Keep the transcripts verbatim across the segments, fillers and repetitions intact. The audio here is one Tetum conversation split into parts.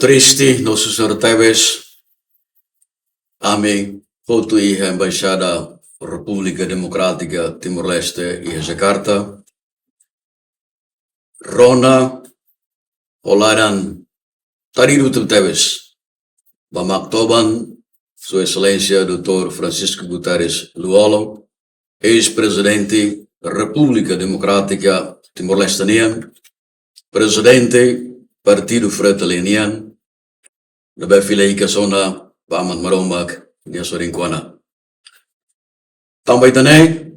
Triste no susar tebes, ami hotu iha Embaixada Repúblika Demokrátika Timor-Leste iha Jakarta rona ho laran taridu tebtebes ba maktoban Sua Exelénsia doutór Francisco Guterres Lú-Olo, eis-prezidente Repúblika Demokrátika Timor-Leste nian, prezidente Partidu Fretilin nian, ne'ebé fila hikas ona ba Aman Maromak nia sorin-kona. Tanba ida-ne'e,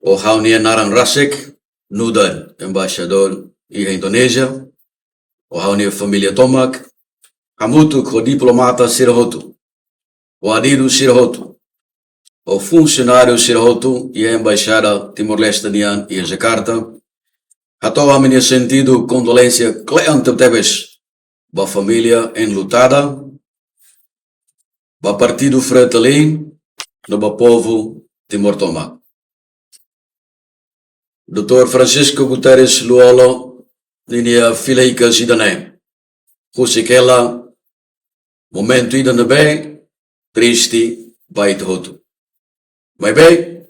ho ha'u-nia naran rasik, nu'udar embaixadór iha Indonézia, ho ha'u-nia família tomak, hamutuk ho diplomata sira hotu, ho adidu sira hotu, ho funsionáriu sira hotu iha Embaixada Timor-Leste nian iha Jakarta, hato'o ami-nia sentidu kondolénsia kle'an tebtebes ba família enlutada, ba Partidu Fretilin, no ba povu Timor tomak. Doutór Francisco Guterres Lú-Olo ninia fila hikas ida-ne'e husik hela momentu ida ne'ebé triste ba ita hotu. Maibé,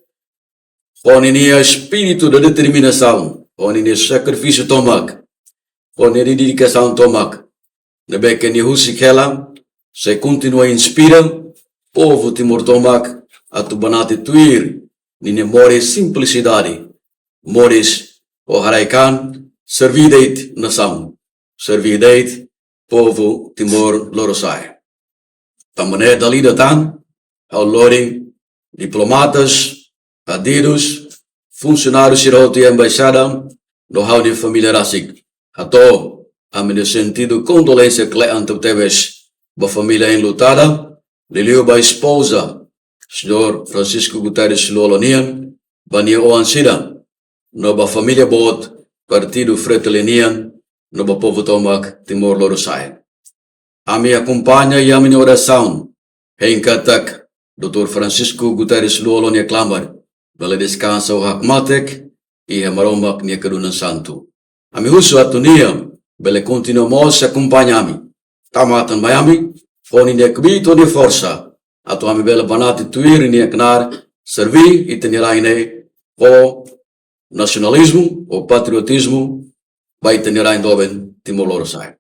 ho ninia espíritu de determinasaun, ho ninia sakrifísiu tomak, ho ninia dedikasaun tomak, ne'ebé ke nia husik hela, sei kontinua inspira povu Timor tomak atu banati tuir ninia moris simplisidade, moris ho haraik-an, serví de'it nasaun, serví de'it povu Timor Lorosa'e. Tanba ne'e dala ida tan, ha'u lori diplomatas, adidus, funsionáriu sira hotu iha embaixada, no ha'u-nia família rasik, hato'o ami-nia sentidu kondolénsia kle'an tebtebes ba família enlutada, liuliu ba espoza señór Francisco Guterres Lú-Olo nian, ba nia oan sira, no ba família boot Partidu Fretilin nian, no ba povu tomak Timor Lorosa'e. Ami akompaña iha ami-nia orasaun, hein katak doutór Francisco Guterres Lú-Olo nia klamar bele deskansa ho hakmatek iha Maromak nia kadunan santu. Ami husu atu nia bele kontinua mós akompaña ami, tama tan mai ami, ho ninia kbiit ho nia forsa, atu ami bele banati tuir nia knaar, serví ita-nia rain ne'e ho nasionalizmu, ho patriotizmu, ba ita-nia rain doben Timor Lorosa'e.